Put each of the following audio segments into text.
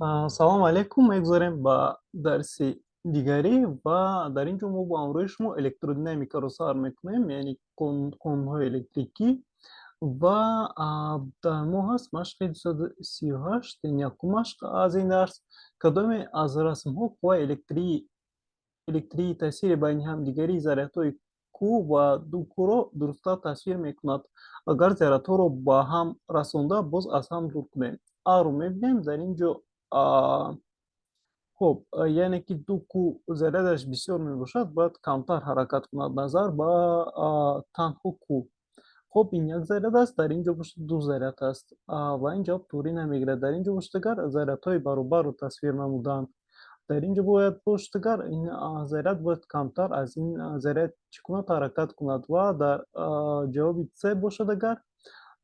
Салом алейкум. Мегузарем ба дарси дигарӣ ва дар ин ҷо мо бо ҳамроҳи шумо электродинамикаро сар мекунем, яъне қонунҳои электрикӣ. Ва дар мо ҳаст машқи 238, ин якум машқ аз ин дарс. Кадоме аз расмҳо қувваи электрии таъсири байни ҳамдигарии зарядҳои Q ва 2Q-ро дурусттар тасвир мекунад, агар зарядҳоро ба ҳам расонда, боз аз ҳам дур кунем? А-ро мебинем дар ин ҷо. Хуб, яъне ки 2Q зарядаш бисёр мебошад, бояд камтар ҳаракат кунад назар ба танҳо Q. Хуб, ин як заряд аст, дар ин ҷо бошад, ду заряд аст ва ин ҷавоб туғрӣ намегирад. Дар ин ҷо бошад, агар зарядҳои баробарро тасвир намуданд, дар ин ҷо бояд бошад, агар ин заряд бояд камтар аз ин заряд чӣ кунад? Ҳаракат кунад. Ва дар ҷавоби С бошад, агар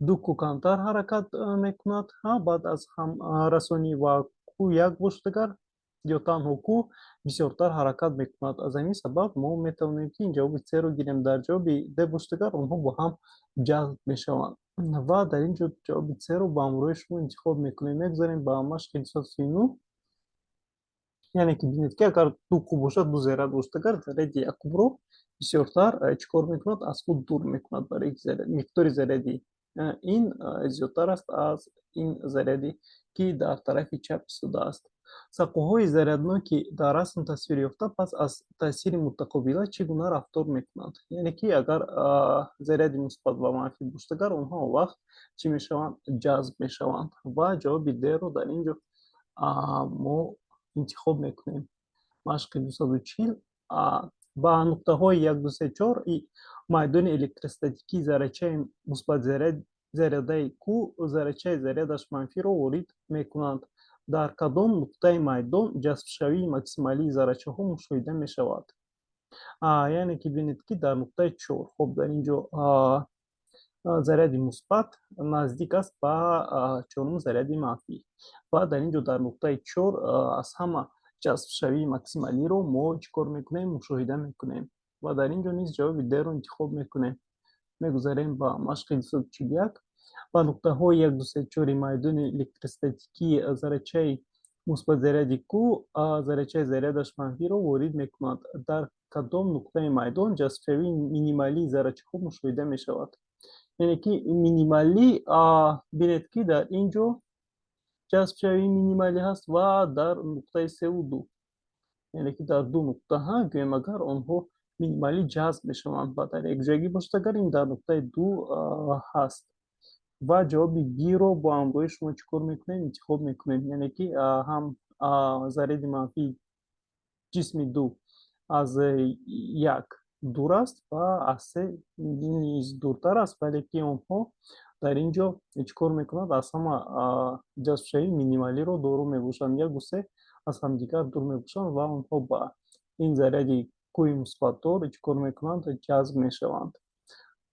2Q камтар ҳаракат мекунад баъд аз ҳамрасонӣ ва Q1 бошад, агар ё танҳо Q бисёртар ҳаракат мекунад. Аз ҳамин сабаб мо метавонем, ки ин ҷавоби С-ро гирем. Дар ҷавоби Д бошад, агар онҳо бо ҳам ҷазб мешаванд ва дар ин ҷо ҷавоби С-ро ба ҳамроҳи шумо интихоб мекунем. Мегузарем ба машқи 239. Яъне ки бинед, ки агар 2Q бошад, ду заряд бошад, агар заряди якумро бисёртар чӣ кор мекунад? Аз худ дур мекунад, барои миқдори заряди ин зиёдтар аст аз ин заряде, ки дар тарафи чап истодааст. Сақоҳои зарядноки дар расм тасвир ёфта пас аз таъсири мутақобила чӣ гуна рафтор мекунанд? Яъне ки агар заряди мусбат ва манфӣ бошад, агар онҳо он вақт чӣ мешаванд? Ҷазб мешаванд ва ҷавоби Д-ро дар ин ҷо мо интихоб мекунем. Машқи 240. Ба нуқтаҳои як, ду, се, чор майдони электростатикии заррачаи мусбат зарядаи Q заррачаи зарядаш манфиро ворид мекунанд. Дар кадом нуқтаи майдон ҷазбшавии максималии заррачаҳо мушоҳида мешавад? Яъне ки бинед, ки дар нуқтаи чор. Хуб, дар ин ҷо заряди мусбат наздик аст ба чорум заряди манфӣ ва дар ин ҷо, дар нуқтаи чор, аз ҳама ҷазбшавии максималиро мо чӣ кор мекунем? Мушоҳида мекунем ва дар ин ҷо низ ҷавоби Д-ро интихоб мекунем. Мегузарем ба машқи 241. Ба нуқтаҳои як, ду, се, чори майдони электростатикии заррачаи мусбат заряди Q заррачаи зарядаш манфиро ворид мекунанд. Дар кадом нуқтаи майдон ҷазбшавии минималии заррачаҳо мушоҳида мешавад? Яъне ки минималӣ, бинед, ки дар ин ҷо ҷазбшавии минималӣ ҳаст ва дар нуқтаи севу ду, яъне ки дар ду нуқта ҳа гӯем, агар онҳо минималӣ ҷазб мешаванд ва дар якҷоягӣ бошад, агар ин дар нуқтаи ду ҳаст ва ҷавоби Б-ро бо ҳамроҳи шумо чӣ кор мекунем? Интихоб мекунем. Яъне ки ҳам заряди манфии ҷисми ду аз як дур аст ва аз се низ дуртар аст, вале ки онҳо дар ин ҷо чӣ кор мекунанд? Аз ҳама ҷазбшавии минималиро доро мебошанд. Яку се аз ҳамдигар дур мебошанд ва онҳо ба ин заряди Q-и мусбатдор чӣ кор мекунанд? Ҷазб мешаванд.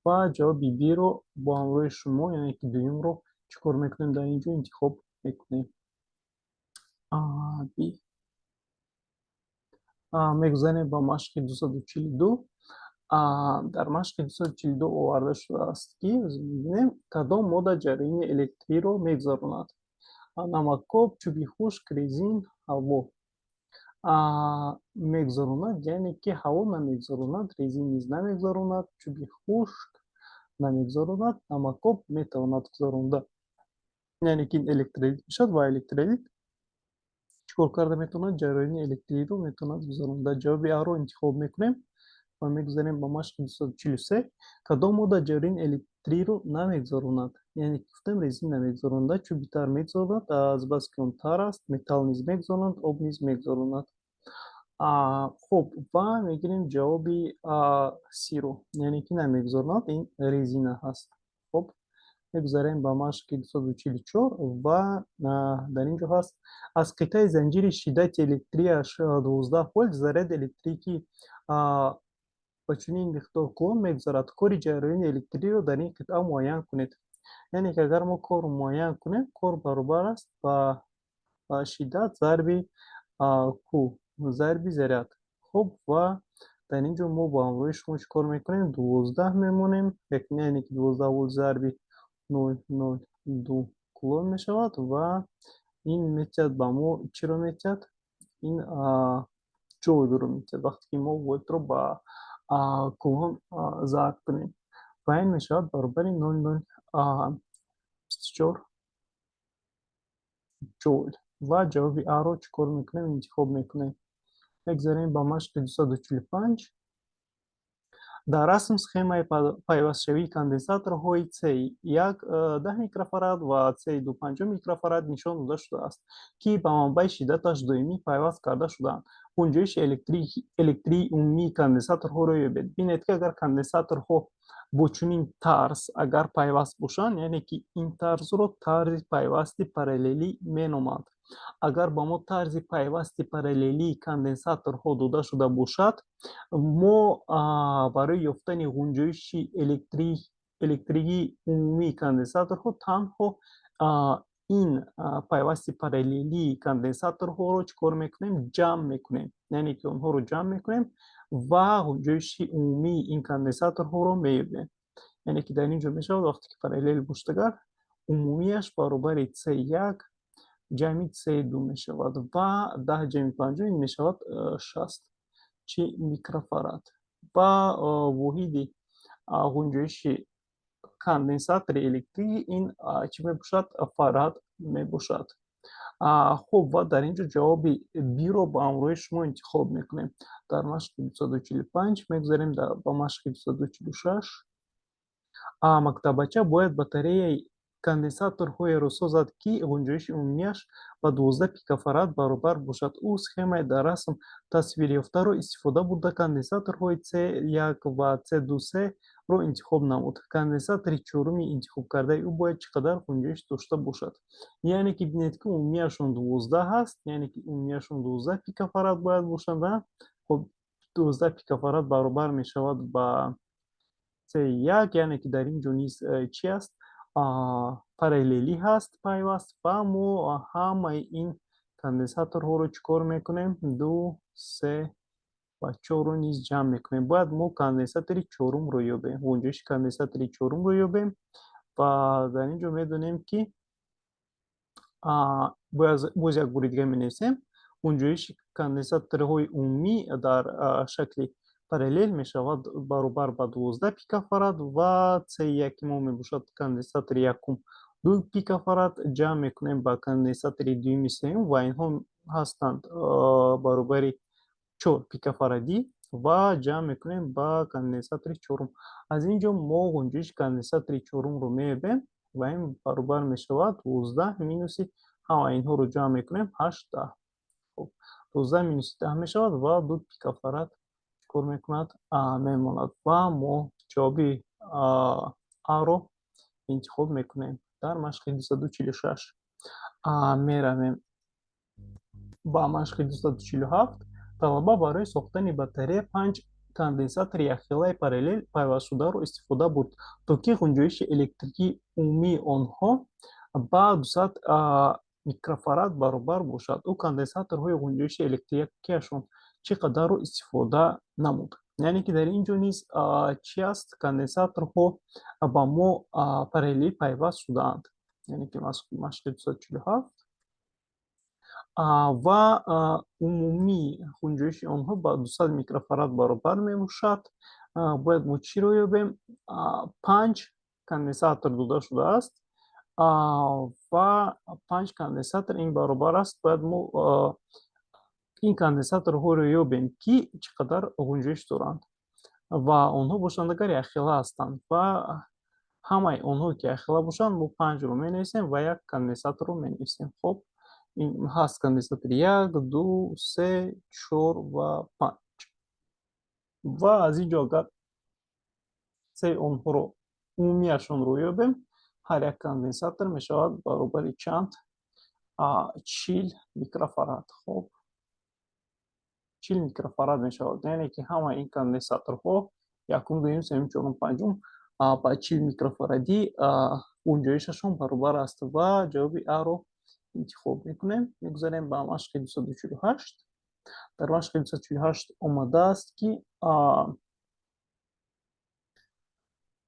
Ва ҷавоби Б-ро бо ҳамроҳи шумо, яъне ки дуюмро, чӣ кор мекунем? Дар ин ҷо интихоб мекунем Б. Мегузарем ба машқи 242. Дар машқи 242 оварда шудааст, ки мебинем, кадом модда ҷараёни электриро мегузаронад: намакоб, чӯби хушк, резин, ҳаво. Мегузаронад, яъне ки ҳаво намегузаронад, резин низ намегузаронад, чӯби хушк намегузаронад, намакоб метавонад гузаронда, яъне ки ин электролит мешавад ва электролит чӣ кор карда метавонад? Ҷараёни электриро метавонад гузаронда. Ҷавоби А-ро интихоб мекунем ва мегузарем ба машқи 243. Кадом модда ҷараёни электриро намегузаронад? Яъне ки гуфтем, резин намегузаронад, чӯби тар мегузаронад, азбаски он тар аст, металл низ мегузаронад, об низ мегузаронад. Хуб, ва мегирем ҷавоби С-ро, яъне ки намегузаронад, ин резина ҳаст. Хуб, мегузарем ба машқи 244 ва дар ин ҷо ҳаст: аз қитъаи занҷири шиддати электрияш 12 вольт заряди электрикӣ ба чунин миқдор кулон мегузарад. Кори ҷараёни электриро дар ин қитъа муайян кунед. Яъне ки агар мо корро муайян кунем, кор баробар аст ба шиддат зарби Q зарби заряд. Хуб, ва дар ин ҷо мо бо ҳамроҳи шумо чӣ кор мекунем? 12 мемонем, яъне ки 12 вольт зарби 0,02 кулон мешавад ва Ин метиҳад ба мо, чиро метиҳад? Ин ҷоулро метиҳад, вақте ки мо вольтро ба кулон зарб кунем. Ва ин мешавад баробари 0,024 ҷоул. Ва ҷавоби Аро чӣ кор мекунем? Интихоб мекунем. Мегзарем ба машқи 245. Дар расм схемаи пайвастшавии конденсаторҳои C1 10 микрофарад ва C2 50 микрофарад нишон дода шудааст, ки ба манбаи шиддаташ доимӣ пайваст карда шудаанд. Ғунҷоиши электрии умумии конденсаторҳоро ёбед. Бинед, ки агар конденсаторҳо бо чунин тарз агар пайваст бошанд, яъне ки ин тарзро тарзи пайвасти параллелӣ меноманд. Агар ба мо тарзи пайвасти параллелии конденсаторҳо дода шуда бошад, мо барои ёфтани ғунҷоиши электрикии умумии конденсаторҳо танҳо ин пайвасти параллелии конденсаторҳоро чӣ кор мекунем? Ҷамъ мекунем, яъне ки онҳоро ҷамъ мекунем ва ғунҷоиши умумии ин конденсаторҳоро меёбем. Яъне ки дар ин ҷо мешавад, вақте ки параллел бошад, агар умумиаш баробари C1 ҷамъи C2 мешавад ва 10 ҷамъи 50 ин мешавад 60 чи микрофарад. Ва воҳиди ғунҷоиши конденсатори электрикӣ ин чӣ мебошад? Фарад мебошад. Хуб, ва дар ин ҷо ҷавоби Б-ро ба ҳамроҳи шумо интихоб мекунем. Дар машқи 245 мегузарем ба машқи 246. Мактабача бояд батареяи конденсаторҳоеро созад, ки ғунҷоиши умумиаш ба 12 пикофарад баробар бошад. Ӯ схемаи дар расм тасвирёфтаро истифода бурда, конденсаторҳои C1 ва C2C-ро интихоб намуд. Конденсатори чоруми интихобкардаи ӯ бояд чӣ қадар ғунҷоиш дошта бошад? Яъне ки бинед, ки умумиашон 12 ҳаст, яъне ки умумиашон 12 пикофарад бояд бошанд. Хуб, 12 пикофарад баробар мешавад ба C1, яъне ки дар ин ҷо низ чӣ аст? Параллелӣ ҳаст пайваст. Ва мо ҳамаи ин конденсаторҳоро чӣ кор мекунем? Ду, се ва чорро низ ҷамъ мекунем. Бояд мо конденсатори чорумро ёбем, ғунҷоиши конденсатори чорумро ёбем. Ва дар ин ҷо медонем, ки боз як бори дига менависем: ғунҷоиши конденсаторҳои умумӣ дар шакли параллел мешавад баробар ба 12 пикофарад ва C1 мо мебошад, конденсатори якум, 2 пикофарад, ҷамъ мекунем ба конденсатори дуюми, сеюм, ва инҳо ҳастанд баробари 4 пикофарадӣ, ва ҷамъ мекунем ба конденсатори чорум. Аз ин ҷо мо ғунҷоиши конденсатори чорумро меёбем ва ин баробар мешавад 12 минуси ҳама инҳоро ҷамъ мекунем, 8, 10. Хуб, 12 минуси 10 мешавад ва 2 пикофарад кор мекунад, мемонад. Ва мо ҷавоби Аро интихоб мекунем дар машқи 246. Меравем ба машқи 247. Талаба барои сохтани батарея панҷ конденсатори якхелаи параллел пайвастшударо истифода бурд, то ки ғунҷоиши электрикии умумии онҳо ба 200 микрофарад баробар бошад. Ӯ конденсаторҳои ғунҷоиши электрикиашон чӣ қадарро истифода намуд? Яъне ки дар ин ҷо низ чӣ аст? Конденсаторҳо ба мо параллелӣ пайваст шудаанд, яъне ки машқи 247, ва умумии ғунҷоиши онҳо ба 200 микрофарад баробар мебошад. Бояд мо чиро ёбем? Панҷ конденсатор дода шудааст ва панҷ конденсатор ин баробар аст. Бояд мо ин конденсаторҳоро ёбем, ки чӣ қадар ғунҷоиш доранд ва онҳо бошанд агар якхела ҳастанд. Ва ҳамаи онҳо ки якхела бошанд, мо панҷро менависем ва як конденсаторро менависем. Хоб, ин ҳаст конденсатори як, ду, се, чор ва панҷ. Ва аз ин ҷо агар сеи онҳоро, умумиашонро ёбем, ҳар як конденсатор мешавад баробари чанд? 40 микрофарад. Хоб, 40 микрофарад мешавад, яъне ки ҳамаи ин конденсаторҳо якум, дуюм, сеюм, чорум, панҷум ба 40 микрофарадӣ ғунҷоишашон баробар аст ва ҷавоби Аро интихоб мекунем. Мегузарем ба машқи 248. Дар машқи 248 омадааст, ки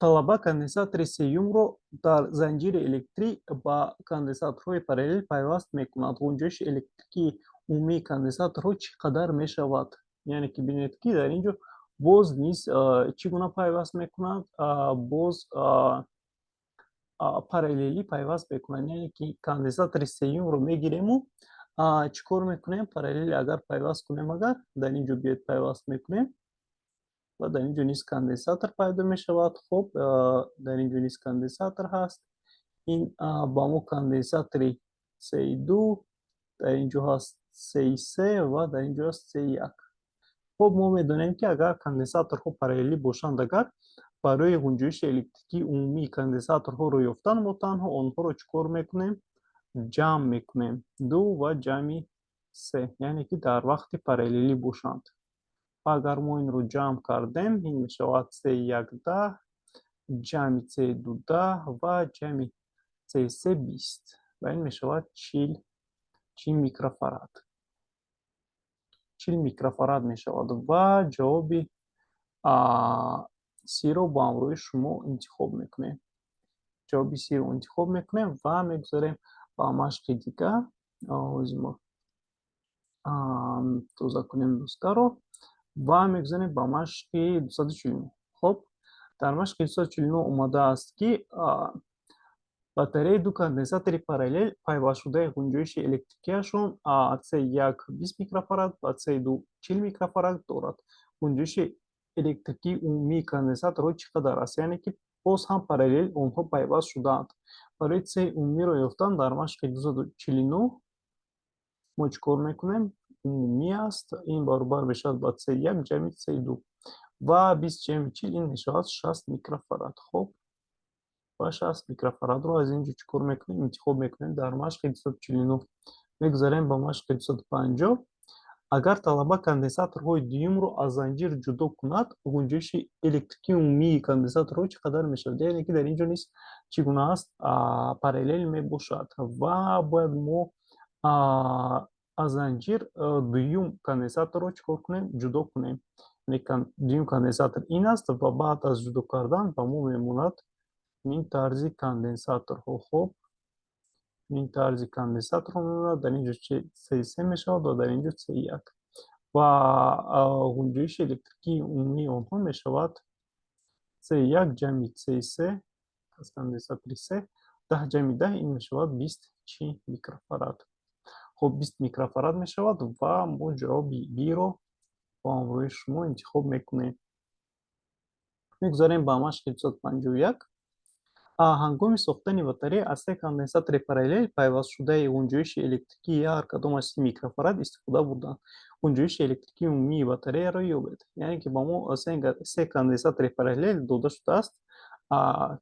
Талаба конденсатори сеюмро дар занҷири электрӣ ба конденсаторҳои параллел пайваст мекунад. Ғунҷоиши электрикии умумии конденсаторҳо чӣ қадар мешавад? Яъне ки бинед, ки дар ин ҷо боз низ чӣ гуна пайваст мекунад? Боз параллелӣ пайваст мекунад. Яъне ки конденсатори сеюмро мегирему чӣ кор мекунем? Параллели агар пайваст кунем, агар дар ин ҷо биёед, пайваст мекунем ва дар ин ҷо низ конденсатор пайдо мешавад. Хуб, дар ин ҷо низ конденсатор ҳаст. Ин ба мо конденсатори C2, дар ин ҷо ҳаст C3 ва дар ин ҷо ҳаст C1. Хуб, мо медонем, ки агар конденсаторҳо параллелӣ бошанд, агар барои ғунҷоиши электрикии умумии конденсаторҳоро ёфтан, мо танҳо онҳоро чӣ кор мекунем? Ҷамъ мекунем, ду ва ҷамъи се, яъне ки дар вақти параллелӣ бошанд. Ва агар мо инро ҷамъ кардем, ин мешавад C1 10, ҷамъи C2 10 ва ҷамъи C3 20 ва ин мешавад 40 чи микрофарад, 40 микрофарад мешавад ва ҷавоби C-ро бо ҳамроҳи шумо интихоб мекунем. Ҷавоби C-ро интихоб мекунем ва мегузарем ба машқи дигар. Ҳозир мо тоза кунем доскаро ва мегузарем ба машқи 249. Хуб, дар машқи 249 омадааст, ки батареяи ду конденсатори параллел пайвастшудаи ғунҷоиши электрикияшон C1 20 микрофарад ва C2 40 микрофарад дорад. Ғунҷоиши электрикии умумии конденсаторҳо чӣ қадар аст? Яъне ки боз ҳам параллел онҳо пайваст шудаанд. Барои C умумиро ёфтан дар машқи 249 мо чӣ кор мекунем? Умумӣ аст, ин баробар мешавад ба C1 ҷамъи C2 ва 20 ҷамъи 40 ин мешавад 60 микрофарад. Хуб, ва 60 микрофарадро аз ин ҷо чӣ кор мекунем? Интихоб мекунем дар машқи 249. Мегузарем ба машқи 250. Агар талаба конденсаторҳои дуюмро аз занҷир ҷудо кунад, ғунҷоиши электрикии умумии конденсаторҳо чӣ қадар мешавад? Яъне ки дар ин ҷо низ чӣ гуна аст? Параллел мебошад ва бояд мо аз занҷир дуюм конденсаторро чӣ кор кунем? Ҷудо кунем. Дуюм конденсатор ин аст ва баъд аз ҷудо кардан ба мо мемонад ин тарзи конденсаторҳо. Хуб, ин тарзи конденсаторҳо мемонад. Дар ин ҷо C3 мешавад ва дар ин ҷо C1 ва ғунҷоиши электрикии умумии онҳо мешавад C1 ҷамъи C3 аз конденсатори се, 10 ҷамъи 10 ин мешавад 20 чи микрофарад. Хуб, 20 микрофарад мешавад ва мо ҷавоби B-ро бо ҳамроҳи шумо интихоб мекунем. Мегузарем ба машқи 251. Ҳангоми сохтани батарея аз се конденсатори параллел пайвастшудаи ғунҷоиши электрикии ҳар кадомаш 30 микрофарад истифода бурданд. Ғунҷоиши электрикии умумии батареяро ёбед. Яъне ки ба мо се конденсатори параллел дода шудааст,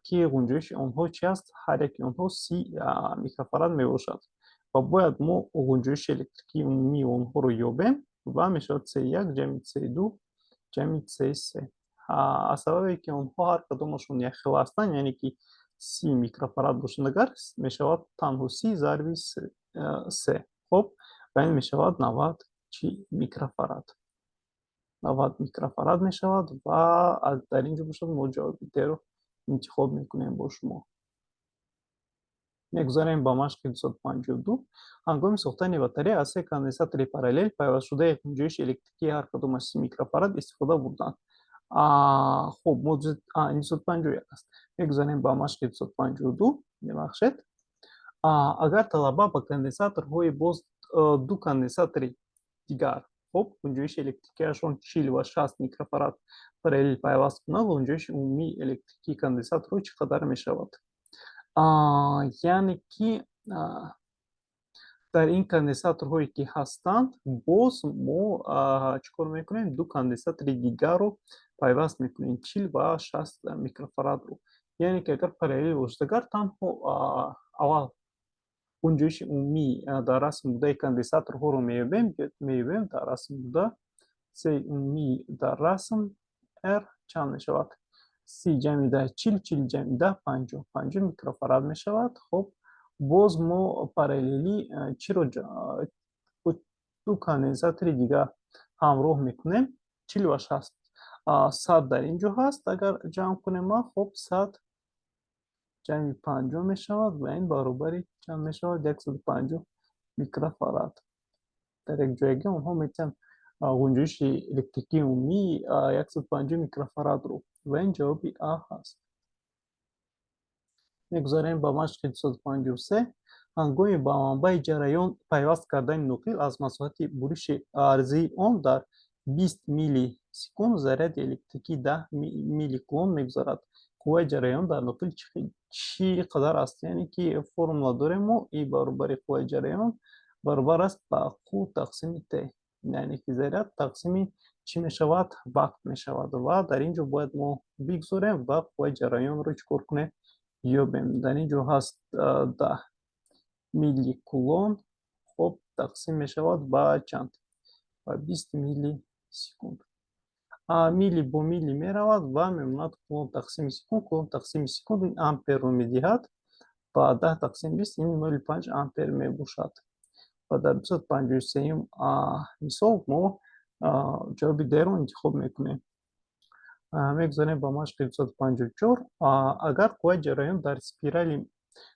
ки ғунҷоиши онҳо чи аст? Ҳар яки онҳо 30 микрофарад мебошад ва бояд мо ғунҷоиши электрикии умумии онҳоро ёбем ва мешавад C1 ҷамъи C2 ҷамъи C3. Аз сабабе ки онҳо ҳар кадомашон якхела ҳастанд, яъне ки 30 микрофарад бошанд, агар мешавад танҳо 30 зарби се. Хуб, ва ин мешавад 90 чи микрофарад, 90 микрофарад мешавад ва дар ин ҷо бошад, мо ҷавоби D-ро интихоб мекунем бо шумо. Мегузарем ба машқи 252. Ҳангоми сохтани батарея аз се конденсатори параллел пайвастшудаи ғунҷоиши электрикии ҳар кадомаш 30 микрофарад истифода бурданд. Хуб, мо ин 251 аст. Мегузарем ба машқи 252, мебахшед. Агар талаба ба конденсаторҳои боз ду конденсатори дигар, хуб, ғунҷоиши электрикиашон 40 ва 60 микрофарад параллел пайваст кунад, ғунҷоиши умумии электрикии конденсаторҳо чӣ қадар мешавад? Яъне ки дар ин конденсаторҳое ки ҳастанд, боз мо чӣ кор мекунем? Ду конденсатори дигарро пайваст мекунем, 40 ва 60 микрофарадро. Яъне ки агар параллел бошад, агар танҳо аввал ғунҷоиши умумӣ дар расм будаи конденсаторҳоро меёбем. Дар расм буда C умумӣ дар расм R чанд мешавад? 30 ҷамъи 10 40, 40 ҷамъи 10 50, 50 микрофарад мешавад. Хуб, боз мо параллелӣ чиро ду конденсатори дигар ҳамроҳ мекунем? 40 ва 60. 100 дар ин ҷо ҳаст, агар ҷамъ кунем ма, хуб, 100 ҷамъи 50 мешавад ва ин баробари чанд мешавад? 150 микрофарад. Дар як ҷойгӣ онҳо метавонанд гунҷоиши электрикии умумии 150 микрофарадро, ва ин ҷавоби А ҳаст. Мегузарем ба машқи 253. Ҳангоми ба манбаи ҷараён пайваст кардани ноқил аз масоҳати буриши арзии он дар 20 миллисекунд заряди электрикии 10 милликулон мегузарад. Қувваи ҷараён дар ноқил чӣ қадар аст? Яъне ки формула дорем мо: И баробари қувваи ҷараён баробар аст ба Q тақсими Т, яъне ки заряд тақсими чӣ мешавад? Вақт мешавад. Ва дар ин ҷо бояд мо бигзорем ва қувваи ҷараёнро чӣ кор кунем? Ёбем. Дар ин ҷо ҳаст 10 милликулон, хуб, тақсим мешавад ба чанд? Ба 20 миллисекунд. Милли бо милли меравад ва мемонад кулон тақсими секунд. Кулон тақсими секунд ин амперро медиҳад. Ба 10 тақсим 20 ин 0,5 ампер мебошад. Ва дар 253-юм мисол мо ҷавоби Д-ро интихоб мекунем. Мегузарем ба машқи 254. Агар қувваи ҷараён дар спирали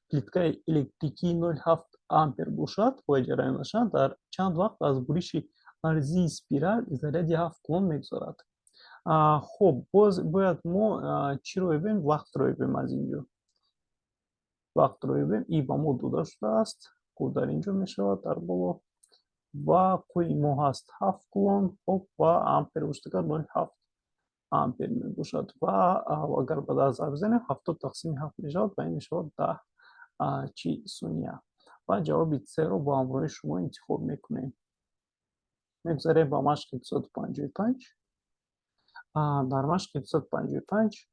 плиткаи электрикии 0,7 ампер бошад, қувваи ҷараёнаша дар чанд вақт аз буриши арзии спирал заряди 7 кулон мегузарад? Хуб, боз бояд мо чиро ёбем? Вақтро ёбем. Аз ин ҷо вақтро ёбем. И ба мо дода шудааст, Q дар ин ҷо мешавад, дар боло, ва Q-и мо ҳаст 7 кулон, хуб, ва ампер бошад, агар 0,7 ампер мебошад, ва агар ба 10 зарб занем, 70 тақсими 7 мешавад ва ин мешавад 10 чи сония. Ва ҷавоби С-ро бо ҳамроҳи шумо интихоб мекунем. Мегузарем ба машқи 255. Дар машқи 255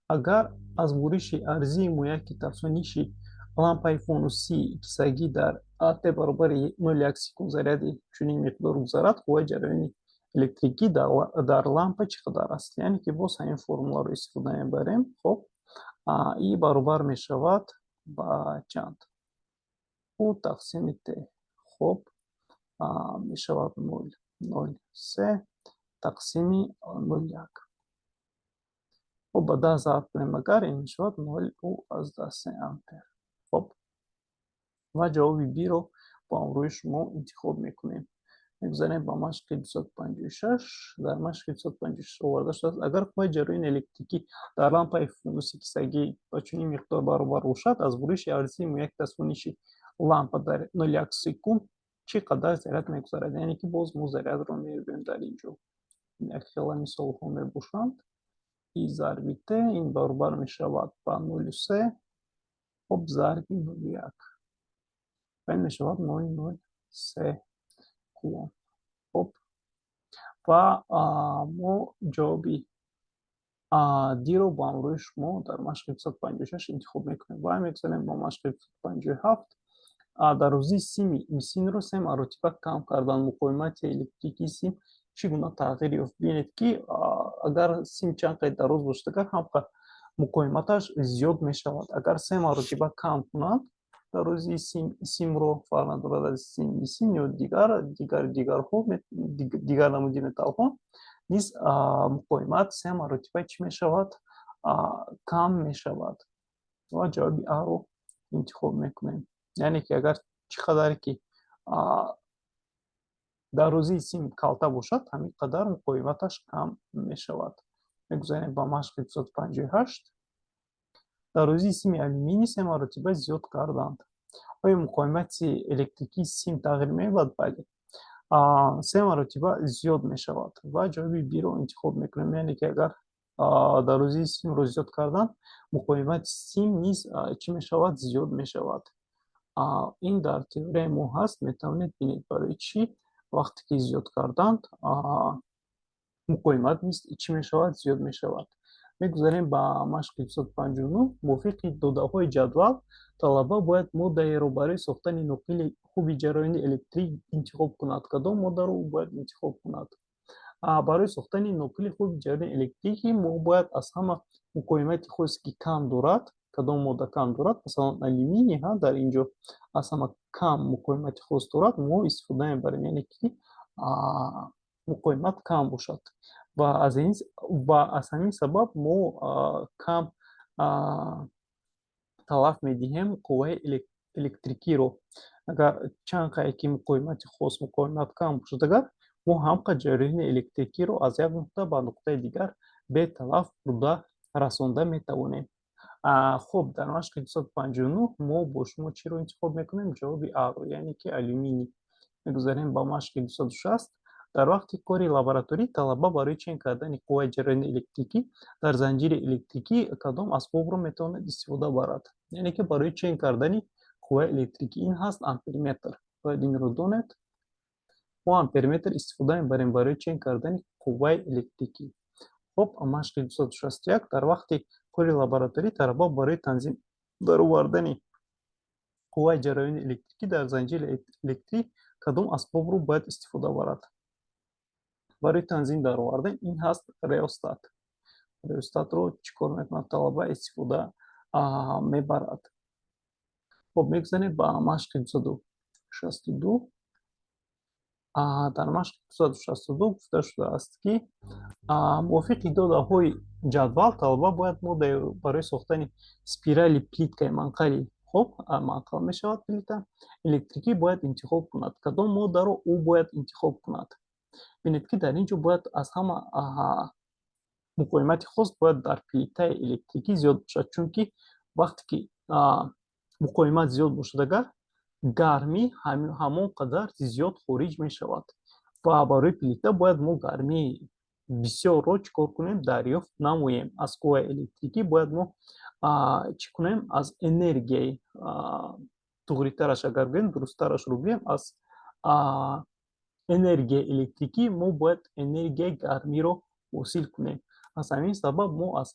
агар аз буриши арзии мӯяки тафсониши лампаи фонусии кисагӣ дар т баробари 0,1 секунд заряди чунин миқдор гузарад, қувваи ҷараёни электрикӣ дар лампа чӣ қадар аст? Яъне ки боз ҳамин формуларо истифода мебарем. Хуб, И баробар мешавад ба чанд? Q тақсими Т. Хуб, мешавад 0,03 тақсими 0,1. Хуб, ба 10 зарб кунем агар, ин мешавад 0,3 ампер. Хуб, ва ҷавоби Б-ро бо ҳамроҳи шумо интихоб мекунем. Мегузарем ба машқи 256. Дар машқи 256 оварда шудааст: агар қувваи ҷараёни электрикӣ дар лампаи фонуси кисагӣ ба чунин миқдор баробар бошад, аз буриши арзии мӯяки тафсониши лампа дар 0,1 секунд чӣ қадар заряд мегузарад? Яъне ки боз мо зарядро меёбем. Дар ин ҷо як хела мисолҳо мебошанд. И зарби Т ин баробар мешавад ба 0,3, хуб, зарби 0,1 ва ин мешавад 0,03 кулон. Хуб, ва мо ҷавоби Д-ро бо ҳамроҳи шумо дар машқи 256 интихоб мекунем ва мегузарем ба машқи 257. Дарозии сими мисинро се маротиба кам кардан, муқовимати электрикии сим чӣ гуна тағйир ёфт? Бинед, ки агар сим чанд қадр дароз бошад, агар ҳамқа муқовиматаш зиёд мешавад. Агар се маротиба кам кунанд дарозии симро, фарқ надорад аз сими мисин ё дигарҳо, дигар намуди металлҳо низ, муқовимат се маротиба чӣ мешавад? Кам мешавад. Ва ҷавоби А-ро интихоб мекунем. Яъне ки агар чӣ қадаре ки дарозии сим калта бошад, ҳамин қадар муқовиматаш кам мешавад. Мегузарем ба машқи 258. Дарозии сими алюминий се маротиба зиёд карданд, оё муқовимати электрикии сим тағйир меёбад? Бале, се маротиба зиёд мешавад ва ҷавоби Б-ро интихоб мекунем. Яъне ки агар дарозии симро зиёд карданд, муқовимати сим низ чӣ мешавад? Зиёд мешавад. Ин дар теорияи мо ҳаст, метавонед бинед, барои чӣ вақте ки зиёд карданд, муқовимат низ чӣ мешавад? Зиёд мешавад. Мегузарем ба машқи 259. Мувофиқи додаҳои ҷадвал талаба бояд моддаеро барои сохтани ноқили хуби ҷараёни электрик интихоб кунад. Кадом моддаро ӯ бояд интихоб кунад? Барои сохтани ноқили хуби ҷараёни электрикӣ мо бояд аз ҳама муқовимати хосе, ки кам дорад. Кадом модда кам дорад? Масалан, алюминий ҳа дар ин ҷо аз ҳама кам муқовимати хос дорад, мо истифода мебарем, яъне ки муқовимат кам бошад. Ва аз ҳамин сабаб мо кам талаф медиҳем қувваи электрикиро. Агар чанд қае ки муқовимати хос, муқовимат кам бошад, агар мо ҳамқа ҷараёни электрикиро аз як нуқта ба нуқтаи дигар беталаф бурда расонда метавонем. Хуб, дар машқи 259 мо бо шумо чиро интихоб мекунем? Ҷавоби Аро, яъне ки алюминий. Мегузарем ба машқи 260. Дар вақти кори лабораторӣ талаба барои чен кардани қувваи ҷараёни электрикӣ дар занҷири электрикӣ кадом асбобро метавонад истифода барад? Яъне ки барои чен кардани қувваи электрикӣ ин ҳаст амперметр. Бояд инро донед. Мо амперметр истифода мебарем барои чен кардани қувваи электрикӣ. Хуб, машқи 261. Дар вақти кори лабораторӣ талаба барои танзим даровардани қувваи ҷараёни электрикӣ дар занҷири электрӣ кадом асбобро бояд истифода барад? Барои танзим даровардан ин ҳаст реостат. Реостатро чӣ кор мекунад талаба? Истифода мебарад. Хуб, мегузарем ба машқи 262. Дар машқи 262 гуфта шудааст, ки мувофиқи додаҳои ҷадвал талаба бояд моддаи барои сохтани спирали плиткаи манқали, хуб, манқал мешавад плита электрикӣ, бояд интихоб кунад. Кадом моддаро ӯ бояд интихоб кунад? Бинед, ки дар ин ҷо бояд аз ҳама муқовимати хос бояд дар плитаи электрикӣ зиёд бошад, чунки вақте ки муқовимат зиёд бошад, агар гармӣ ҳамон қадар зиёд хориҷ мешавад ва барои плита бояд мо гармии бисёрро чӣ кор кунем? Дарёфт намоем. Аз қувваи электрикӣ бояд мо чӣ кунем? Аз энергияи, туғритараш агар гӯем, дурусттарашро гӯем, аз энергияи электрикӣ мо бояд энергияи гармиро ҳосил кунем. Аз ҳамин сабаб мо аз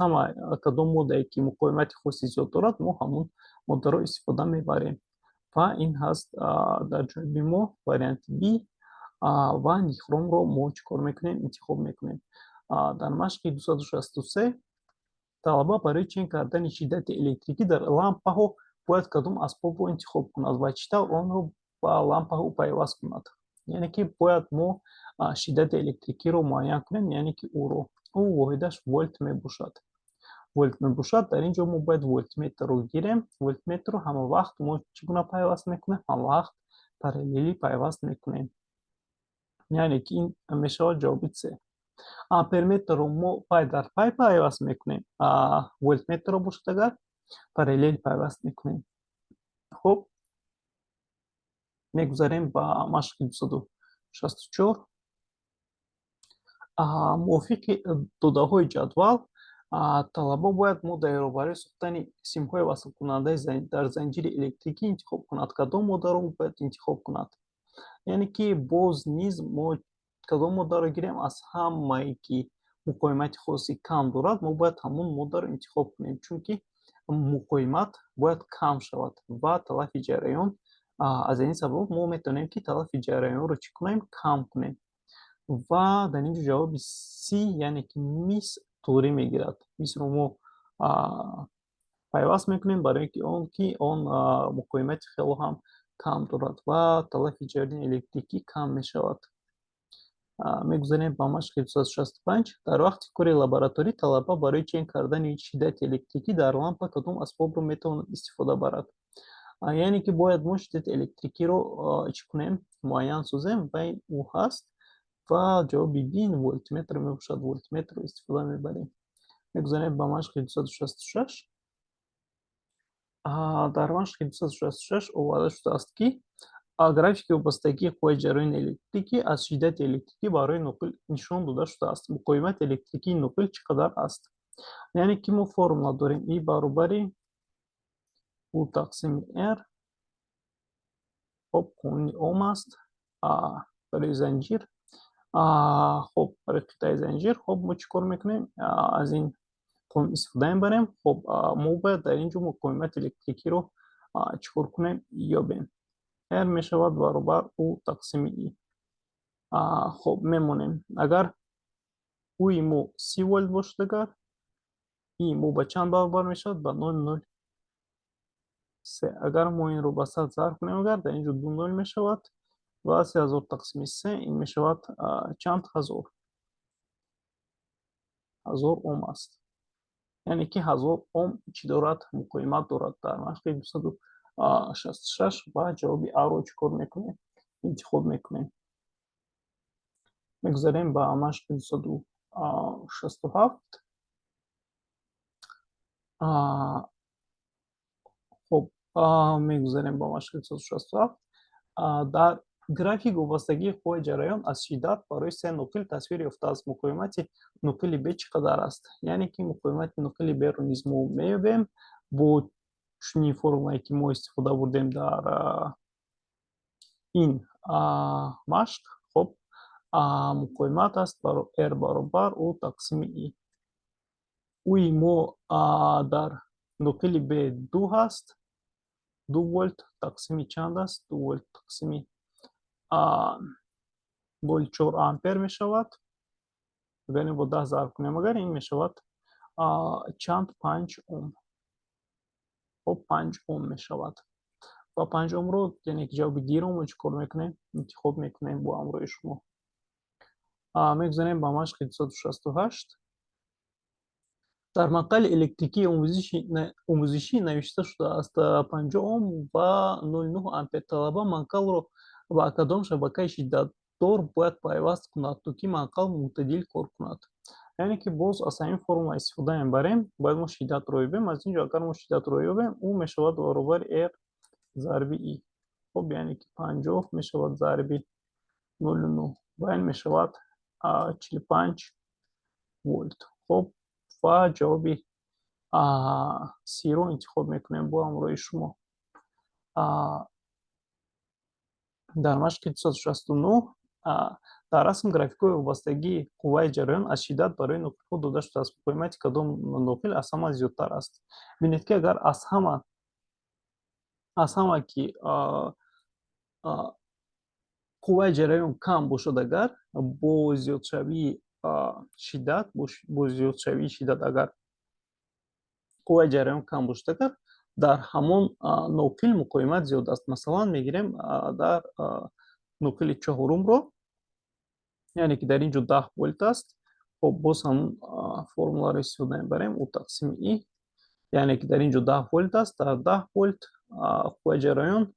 ҳама кадом моддае ки муқовимати хоси зиёд дорад, мо ҳамон моддаро истифода мебарем ва ин ҳаст дар ҷониби мо варианти B ва нихромро мо чӣ кор мекунем? Интихоб мекунем. Дар машқи 263 талаба барои чен кардани шиддати электрикӣ дар лампаҳо бояд кадом асбобро интихоб кунад ва чӣ тавр онро ба лампаҳо пайваст кунад? Яъне ки бояд мо шиддати электрикиро муайян кунем, яъне ки ӯро ӯ воҳидаш вольт мебошад, вольт мебошад. Дар ин ҷо мо бояд вольтметрро гирем. Вольтметрро ҳама вақт мо чӣ гуна пайваст мекунем? Ҳама вақт параллелӣ пайваст мекунем, яъне ки ин мешавад ҷавоби С. Амперметрро мо пай дар пай пайваст мекунем, вольтметрро бошад агар параллел пайваст мекунем. Хуб, мегузарем ба машқи 264. Мувофиқи додаҳои ҷадвал талаба бояд моддаеро барои сохтани симҳои васлкунандаи дар занҷири электрикӣ интихоб кунад. Кадом моддаро бояд интихоб кунад? Яъне ки боз низ мо кадом моддаро гирем? Аз ҳамае ки муқовимати хоси кам дорад, мо бояд ҳамон моддаро интихоб кунем, чунки муқовимат бояд кам шавад ва талафи ҷараён. Аз ин сабаб мо метавонем, ки талафи ҷараёнро чӣ кунем? Кам кунем. Ва дар ин ҷо ҷавоби С, яъне ки мис туғрӣ мегирад. Мисро мо пайваст мекунем, барои он ки он муқовимати хело ҳам кам дорад ва талафи ҷараёни электрикӣ кам мешавад. Мегузарем ба машқи 265. Дар вақти кори лабораторӣ талаба барои чен кардани шиддати электрикӣ дар лампа кадом асбобро метавонад истифода барад? Яъне ки бояд мо шиддати электрикиро чӣ кунем? Муайян созем ва ин ӯ ҳаст ва ҷавоби B вольтметр мебошад. Вольтметрро истифода мебарем. Мегузарем ба машқи 266. Дар машқи 266 оварда шудааст, ки графики вобастагии қувваи ҷараёни электрикӣ аз шиддати электрикӣ барои ноқил нишон дода шудааст. Муқовимати электрикии ноқил чӣ қадар аст? Яъне ки мо формула дорем: И баробари У тақсими R. Хоб, қонуни Ом аст барои занҷир, хоб, барои қитъаи занҷир. Хоб, мо чӣ кор мекунем? Аз ин қонун истифода мебарем. Хоб, мо бояд дар ин ҷо муқовимати электрикиро чӣ кор кунем? Ёбем. R мешавад баробар У тақсими И. Хоб, мемонем. Агар Уи мо 30 вольт бошад, агар И мо ба чанд баробар мешавад? Ба 0,03. Агар мо инро ба 100 зарб кунем, агар дар ин ҷо ду нол мешавад. Ва 3000 тақсими се ин мешавад чанд? 1000 ом аст. Яъне ки 1000 ом чӣ дорад? Муқовимат дорад дар машқи 266. Ва ҷавоби Аро чӣ кор мекунем? Интихоб мекунем. Мегузарем ба машқи 267. Хуб, мегузарем ба машқи 267. Дар график вобастагии қувваи ҷараён аз шиддат барои се ноқил тасвир ёфтааст. Муқовимати ноқили Б чӣ қадар аст? Яъне ки муқовимати ноқили Б-ро низ мо меёбем бо чунин формулае, ки мо истифода бурдем дар ин машқ. Хуб, муқовимат аст R баробар U тақсими I. U-и мо дар ноқили Б ду ҳаст, 2 вольт тақсими чанд аст? 2 вольт тақсими 0,4 ампер мешавад. Агар ин бо 10 зарб кунем, агар ин мешавад чанд? 5 ом. Хуб, 5 ом мешавад. Ва 5 омро, яъне ки ҷавоби Д-ро мо чӣ кор мекунем? Интихоб мекунем бо ҳамроҳи шумо. Мегузарем ба машқи 268. Дар манқали электрикии омӯзишӣ навишта шудааст 50 ом ва 0,9 ампер. Талаба манқалро ба кадом шабакаи шиддатдор бояд пайваст кунад, то ки манқал мӯътадил кор кунад? Яъне ки боз аз ҳамин формула истифода мебарем. Бояд мо шиддатро ёбем. Аз ин ҷо агар мо шиддатро ёбем, ӯ мешавад баробари R зарби I. Хуб, яъне ки 50 мешавад зарби 0,9 ва ин мешавад 45 вольт. Хуб, ва ҷавоби С-ро интихоб мекунем бо ҳамроҳи шумо. Дар машқи 269 дар расм графикҳои вобастагии қувваи ҷараён аз шиддат барои ноқилҳо дода шудааст. Муқовимати кадом ноқил аз ҳама зиёдтар аст? Бинед, ки агар аз ҳама ки қувваи ҷараён кам бошад, агар бо зиёдшавии шиддат, бо зиёдшавии шиддат агар қувваи ҷараён кам бошад, агар дар ҳамон ноқил муқовимат зиёд аст. Масалан, мегирем дар ноқили чаҳорумро, яъне ки дар ин ҷо 10 вольт аст. Хоб, боз ҳамон формуларо истифода мебарем: U тақсими I. Яъне ки дар ин ҷо 10 вольт аст, дар 10 вольт қувваи ҷараён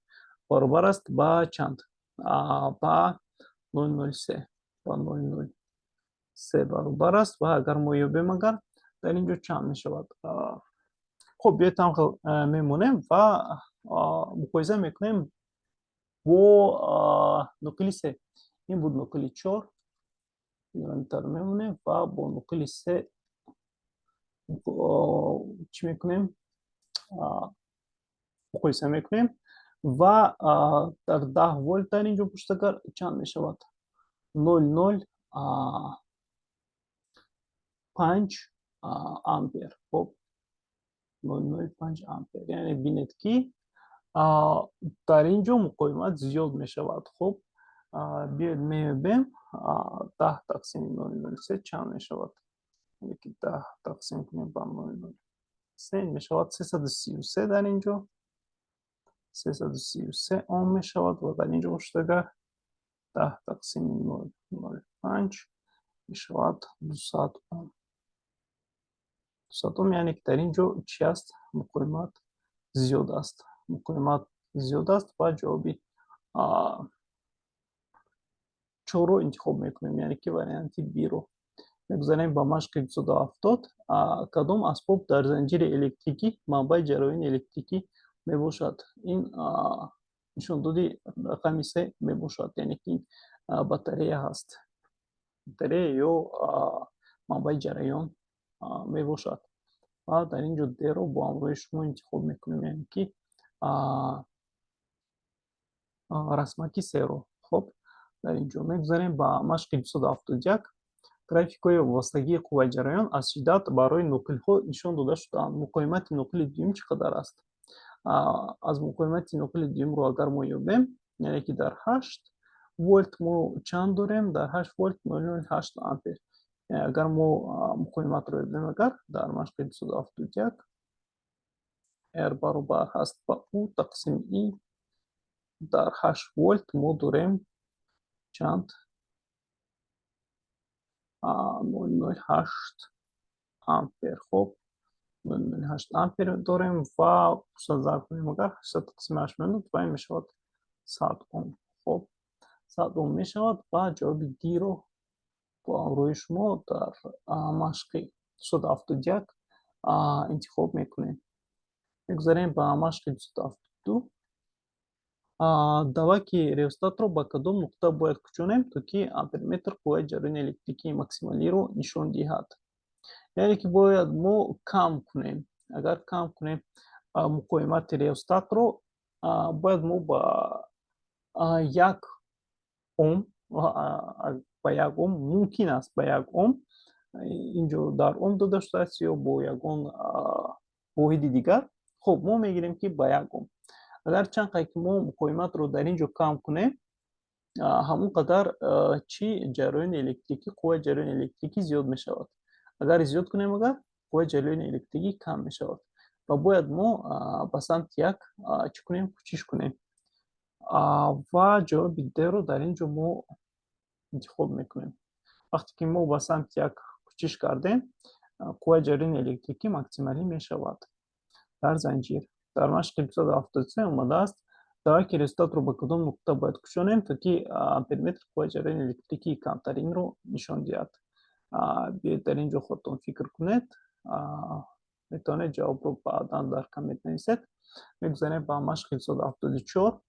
баробар аст ба чанд? Ба 0,03, ба 0,03 баробар аст. Ва агар мо ёбем, агар дар ин ҷо чанд мешавад? Хуб, биёед ҳамхел мемонем ва муқоиса мекунем бо ноқили се. Ин буд ноқили чор, инро мемонем ва бо ноқили се чӣ мекунем? Муқоиса мекунем. Ва дар 10 вольт дар ин ҷо бошад агар чанд мешавад? 0,05 ампер. Хуб, 0,05 ампер. Яъне бинед, ки дар ин ҷо муқовимат зиёд мешавад. Хуб, биёед меёбем: 10 тақсими 0,03 чанд мешавад? Яъне ки 10 тақсим кунем ба 0,03 мешавад 333. Дар ин ҷо 333 ом мешавад. Ва дар ин ҷо бошад агар 10 тақсими 0,05 мешавад 200 ом, 200 ом. Яъне ки дар ин ҷо чӣ аст? Муқовимат зиёд аст, муқовимат зиёд аст. Ва ҷавоби чорро интихоб мекунем, яъне ки варианти Б-ро. Мегузарем ба машқи 270. Кадом асбоб дар занҷири электрикӣ манбаи ҷараёни электрикӣ мебошад? Ин нишондоди рақами се мебошад, яъне ки батарея ҳаст, батарея ё манбаи ҷараён мебошад. Ва дар ин ҷо Д-ро бо ҳамроҳи шумо интихоб мекунем, яъне ки расмаки серо. Хуб, дар ин ҷо мегузарем ба машқи 271. Графикҳои вобастагии қувваи ҷараён аз шиддат барои ноқилҳо нишон дода шудаанд. Муқовимати ноқили дуюм чӣ қадар аст? Аз муқовимати ноқили дуюмро агар мо ёбем, яъне ки дар 8 вольт мо чанд дорем? Дар 8 вольт 0,08 ампер. Агар мо муқовиматро ёбем, агар дар машқи 271 R баробар ҳаст ба U тақсими I. Дар 8 вольт мо дорем Чанд? 0,08 ампер. Хуб, 0,08 ампер дорем ва 500 зарб кунем, агар 800 тақсими 8 мемонад ва ин мешавад 100 ом. Хуб, 100 ом мешавад ва ҷавоби D-ро бо ҳамроҳи шумо дар машқи 271 интихоб мекунем. Мегузарем ба машқи 272. Даваки реостатро ба кадом нуқта бояд кӯчонем, то ки амперметр қувваи ҷараёни электрикии максималиро нишон диҳад? Яъне ки бояд мо кам кунем. Агар кам кунем муқовимати реостатро, бояд мо ба 1 ом, ба 1 ом мумкин аст, ба 1 ом, инҷо дар ом дода шудааст ё бо ягон воҳиди дигар. Хуб, мо мегирем, ки ба 1 ом. Агар чанд қадр ки мо муқовиматро дар ин ҷо кам кунем, ҳамон қадар чӣ ҷараёни электрикӣ, қувваи ҷараёни электрикӣ зиёд мешавад. Агар зиёд кунем, агар қувваи ҷараёни электрикӣ кам мешавад ва бояд мо ба самти як чӣ кунем? Кӯчиш кунем. Ва ҷавоби D-ро дар ин ҷо мо интихоб мекунем. Вақте ки мо ба самти як кӯчиш кардем, қувваи ҷараёни электрикӣ максималӣ мешавад дар занҷир. Дар машқи 273 омадааст: даваки реостатро ба кадом нуқта бояд кӯчонем, то ки амперметр қувваи ҷараёни электрикии камтаринро нишон диҳад? Биёед, дар ин ҷо худтон фикр кунед, метавонед ҷавобро баъдан дар коммент нависед. Мегузарем ба машқи 274.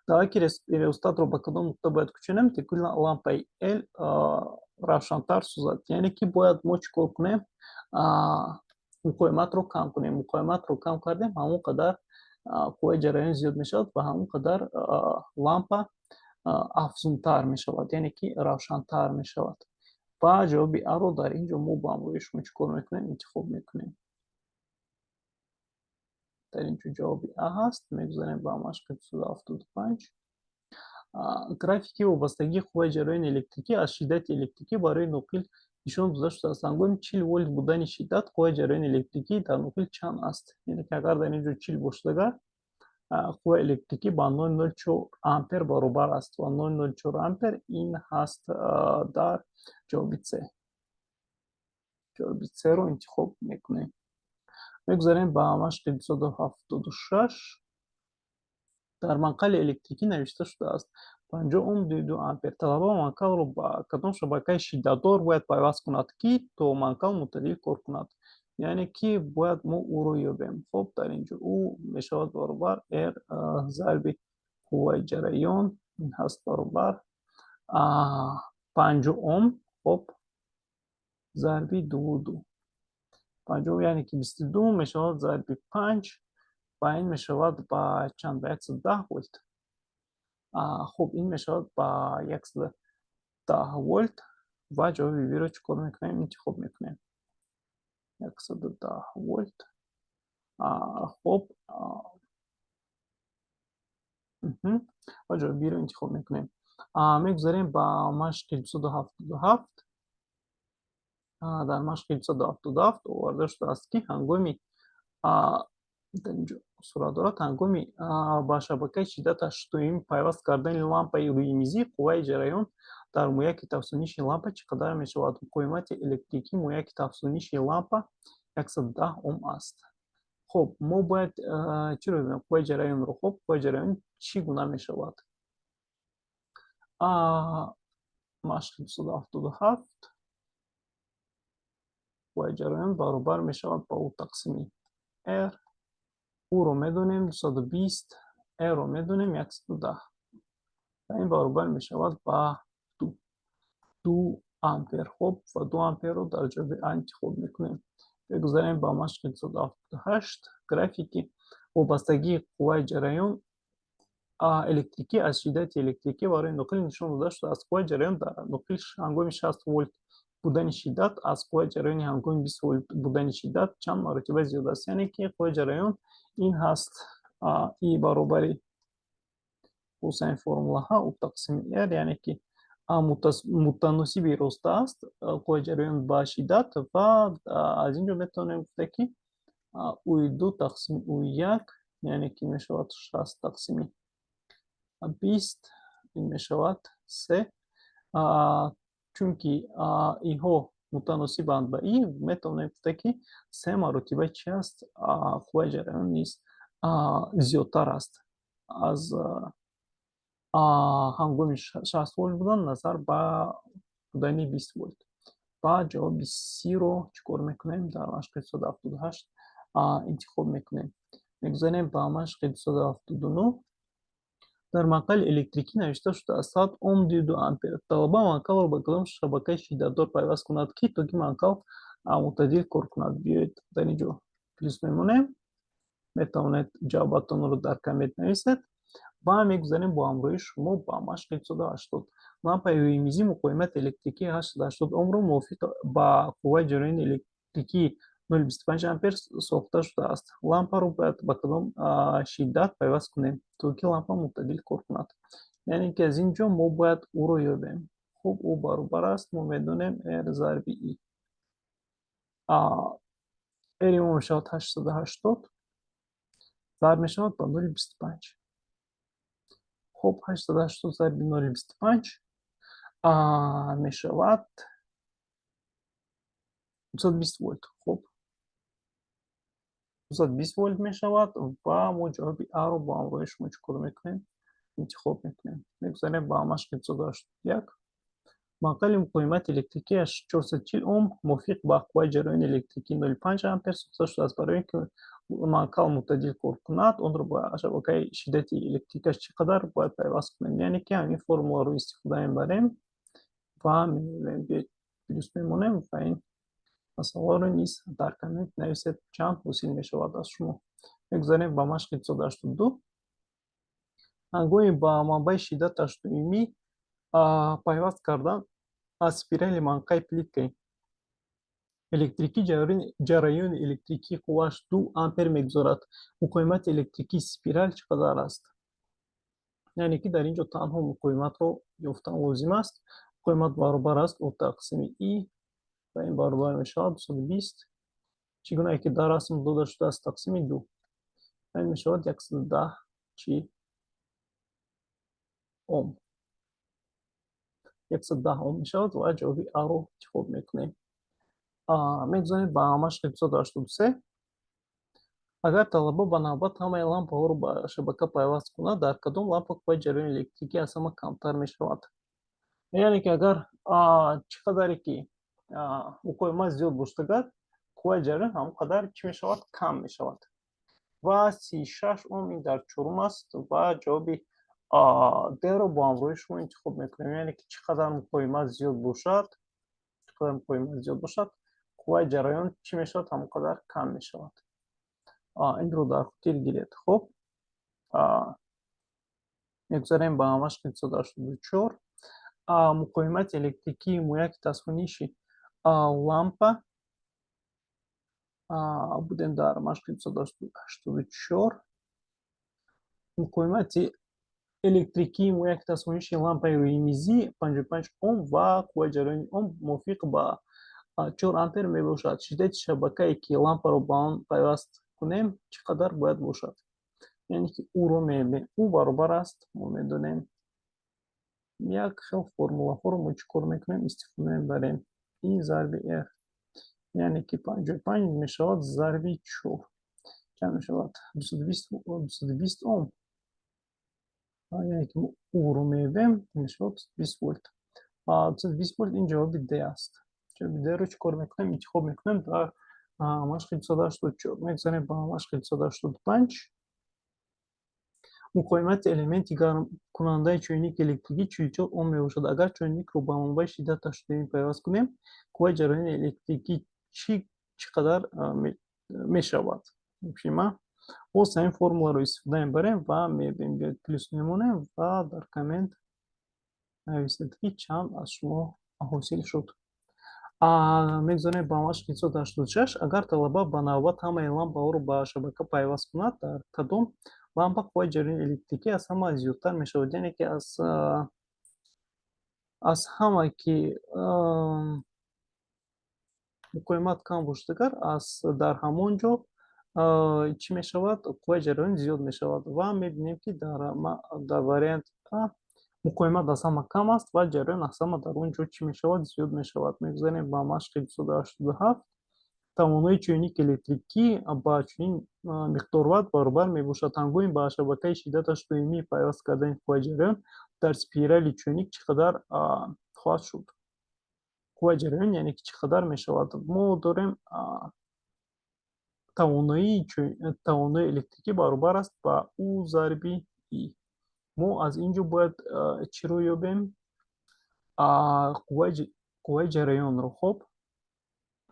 Даваки реостатро ба кадом нуқта бояд кӯчонем, то ки лампаи L равшантар сӯзад? Яъне ки бояд мо чӣ кор кунем? Муқовиматро кам кунем. Муқовиматро кам кардем, ҳамон қадар қувваи ҷараён зиёд мешавад ва ҳамон қадар лампа афзунтар мешавад, яъне ки равшантар мешавад. Ва ҷавоби А-ро дар ин ҷо мо ба ҳамроҳи шумо чӣ кор мекунем? Интихоб мекунем. Дар ин ҷо ҷавоби А ҳаст. Мегузарем ба машқи 275. Графики вобастагии қувваи ҷараёни электрикӣ аз шиддати электрикӣ барои ноқил нишон дода шудааст. Ҳангоми 40 волт будани шиддат, қувваи ҷараёни электрикӣ дар ноқил чанд аст? Яъне ки агар дар ин ҷо 40 бошад, агар қувваи электрикӣ ба 0,04 ампер баробар аст ва 0,04 ампер ин ҳаст дар ҷавоби С. Ҷавоби С-ро интихоб мекунем. Мегузарем ба машқи 276. Дар манқали электрикӣ навишта шудааст: 50 ом, 2 ампер. Талаба манқалро ба кадом шабакаи шиддатдор бояд пайваст кунад, ки то манқал мӯътадил кор кунад? Яъне ки бояд мо U-ро ёбем. Хуб, дар ин ҷо U мешавад баробар R зарби қувваи ҷараён, ин ҳаст баробар 50 ом, хуб, зарби 2,2. 50, яъне ки 22 мешавад зарби 5 ва ин мешавад ба чанд? Ба 110 вольт. Хуб, ин мешавад ба 110 вольт ва ҷавоби B-ро чӣ кор мекунем? Интихоб мекунем. 110 вольт. Хуб, ва ҷавоби B-ро интихоб мекунем. Мегузарем ба машқи 277. Дар машқи 277 оварда шудааст, ки ҳангоми, дар инҷо сурат дорад, ҳангоми ба шабакаи шиддаташ доимӣ пайваст кардани лампаи рӯимизӣ, қувваи ҷараён дар мӯяки тафсониши лампа чӣ қадар мешавад? Муқовимати электрикии мӯяки тафсониши лампа 110 ом аст. Хуб, мо бояд чиро бибинем? Қувваи ҷараёнро. Хуб, қувваи ҷараён чӣ гуна мешавад? Машқи 277: қувваи ҷараён баробар мешавад ба U тақсими R. U-ро медонем, 220, R-ро медонем, 110, ва ин баробар мешавад ба 2 ампер. Хуб, ва 2 амперро дар ҷавоби А интихоб мекунем. Мегузарем ба машқи 278. Графики вобастагии қувваи ҷараён электрикӣ аз шиддати электрикӣ барои ноқил нишон дода шудааст. Қувваи ҷараён дар ноқил ҳангоми 60 вольт будани шиддат аз қувваи ҷараёни ҳангоми 20 вольт будани шиддат чанд маротиба зиёд аст? Яъне ки қувваи ҷараён ин ҳаст И баробари ҳусайн формулаҳа U тақсими R, яъне ки мутаносиби роста аст қувваи ҷараён ба шиддат. Ва аз ин ҷо метавонем гуфта, ки U ду тақсими U як, яъне ки мешавад 60 тақсими 20. Ин мешавад С. Чунки инҳо мутаносибанд ба И, метавонем гуфта, ки се маротиба чи аст? Қувваи ҷараён низ зиёдтар аст аз ҳангоми 60 вольт будан назар ба будани 20 вольт. Ва ҷавоби С-ро чӣ кор мекунем? Дар машқи 278 интихоб мекунем. Мегузарем ба машқи 279. Дар манқали электрикӣ навишта шудааст: 100 ом, 2 ампер. Талаба манқалро ба кадом шабакаи шиддатдор пайваст кунад, ки то ки манқал мӯътадил кор кунад? Биёед, дар ин ҷо плюс мемонем. Метавонед ҷавобатонро дар коммент нависед ва мегузарем бо ҳамроҳии шумо ба машқи 280. Лампаи рӯимизӣ муқовимати электрикии 880 омро мувофиқ ба қувваи ҷараёни электрикии 0,25 ампер сохта шудааст. Лампаро бояд ба кадом шиддат пайваст кунем, то ки лампа мӯътадил кор кунад? Яъне ки аз ин ҷо мо бояд U-ро ёбем. Хуб, U баробар аст, мо медонем, R зарби I. R мо мешавад 880, зарб мешавад ба 0,25. Хуб, 880 зарби 0,25 мешавад 220 вольт. Хуб, 220 вольт мешавад ва мо ҷавоби А-ро бо ҳамроҳии шумо чӣ кор мекунем? Интихоб мекунем. Мегузарем ба машқи 281. Манқали муқовимати электрикиаш 440 ом мувофиқ ба қувваи ҷараёни электрикии 0,5 ампер сохта шудааст. Барои ин ки манқал мӯътадил кор кунад, онро ба шабакаи шиддати электрикаш чӣ қадар бояд пайваст кунем? Яъне ки ҳамин формуларо истифода мебарем ва меоем, плюс мемонем ва ин масъаларо низ дар коммент нависед, чанд ҳосил мешавад аз шумо. Мегузарем ба машқи 282. Ҳангоми ба манбаи шиддаташ доимӣ пайваст кардан аз спирали манқаи плиткаи электрикӣ ҷараёни электрикии қуввааш 2 ампер мегузарад. Муқовимати электрикии спирал чӣ қадар аст? Яъне ки дар ин ҷо танҳо муқовиматро ёфтан лозим аст. Муқовимат баробар аст U тақсими И ва ин баробар мешавад 220, чӣ гунае ки дар расм дода шудааст, тақсими ду. Ин мешавад 110 чи ом, 110 ом мешавад ва ҷавоби А-ро интихоб мекунем. Мегузорем ба машқи 283. Агар талаба ба навбат ҳамаи лампаҳоро ба шабака пайваст кунад, дар кадом лампа қувваи ҷараёни электрикӣ аз ҳама камтар мешавад? Яъне ки агар чӣ қадаре ки муқовимат зиёд бошад, агар қувваи ҷараён ҳамон қадар чӣ мешавад? Кам мешавад. Ва 36 ом ин дар чорум аст ва ҷавоби Д-ро бо ҳамроҳии шумо интихоб мекунем. Яъне ки чӣ қадар муқовимат зиёд бошад, чӣ қадар муқовимат зиёд бошад, қувваи ҷараён чӣ мешавад? Ҳамон қадар кам мешавад. Инро дар хотир гиред. Хуб, мегузарем ба машқи 284. Муқовимати электрикии мӯяки тасхуниши лампа будем дар машқи 284. Муқовимати электрикии мӯяки тасхуниши лампаи рӯимизӣ 55 ом ва қувваи ҷараёни он мувофиқ ба 4 ампер мебошад. Шиддати шабакае, ки лампаро ба он пайваст кунем, чӣ қадар бояд бошад? Яъне ки U-ро меёбем. U баробар аст, мо медонем, як хел формулаҳоро мо чӣ кор мекунем? Истифода мебарем. И зарби R, яъне ки 55 мешавад зарби чор, чанд мешавад? 220 ом. Яъне ки мо U-ро меёбем, мешавад 20 вольт. 220 вольт ин ҷавоби Д аст. Ҷавоби Д-ро чӣ кор мекунем? Интихоб мекунем дар машқи 284. Мегузарем ба машқи 285. Муқовимати элементи гармкунандаи чойники электрикӣ 44 ом мебошад. Агар чойникро ба манбаи шиддаташ доимӣ пайваст кунем, қувваи ҷараёни электрикӣ чӣ қадар мешавад? Ма боз ҳамин формуларо истифода мебарем ва мебинем. Биёед, плюс мемонем ва дар коммент нависед, ки чанд аз шумо ҳосил шуд. Мегузорем ба машқи 286. Агар талаба ба навбат ҳамаи лампаҳоро ба шабака пайваст кунад, дар кадом лампа қувваи ҷараёни электрикӣ аз ҳама зиёдтар мешавад? Яъне ки аз ҳама ки муқовимат кам бошад, агар аз дар ҳамон ҷо чӣ мешавад? Қувваи ҷараён зиёд мешавад. Ва мебинем, ки дар варианти А Муқовимат аз ҳама кам аст ва ҷараён аз ҳама дар он ҷо чӣ мешавад? Зиёд мешавад. Мегузарем ба машқи 287. Тавоноии чойники электрикӣ ба чунин миқдор ватт баробар мебошад. Ҳангоми ба шабакаи шиддаташ доимӣ пайваст кардани қувваи ҷараён дар спирали чойник чӣ қадар хоҳад шуд? Қувваи ҷараён, яъне ки чӣ қадар мешавад? Мо дорем тавоноии электрикӣ баробар аст ба U зарби I. Мо аз ин ҷо бояд чиро ёбем? Қувваи ҷараёнро. Хоб,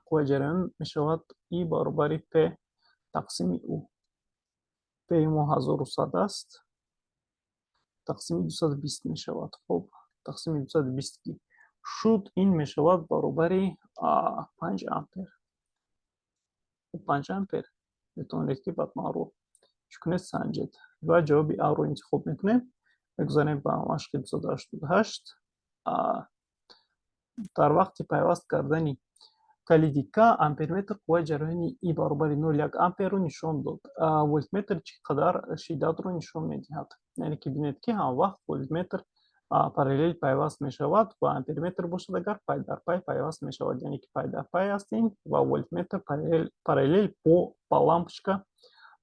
қувваи ҷараён мешавад I баробари P тақсими U. P мо 1100 аст, тақсими 220 мешавад. Хоб, тақсими 220 ки шуд, ин мешавад баробари 5 ампер. 5 ампер. Метавонед, ки батманро чӣ кунед? Санҷед ва ҷавоби А-ро интихоб мекунем. Мегузарем ба машқи 288. Дар вақти пайваст кардани калиди К амперметр қувваи ҷараёни И баробари 0,1 амперро нишон дод. Вольтметр чӣ қадар шиддатро нишон медиҳад? Яъне ки бинед, ки ҳамвақт вольтметр параллел пайваст мешавад ва амперметр бошад, агар пай дар пай пайваст мешавад, яъне ки пай дар пай аст ин ва вольтметр параллел бо лампочка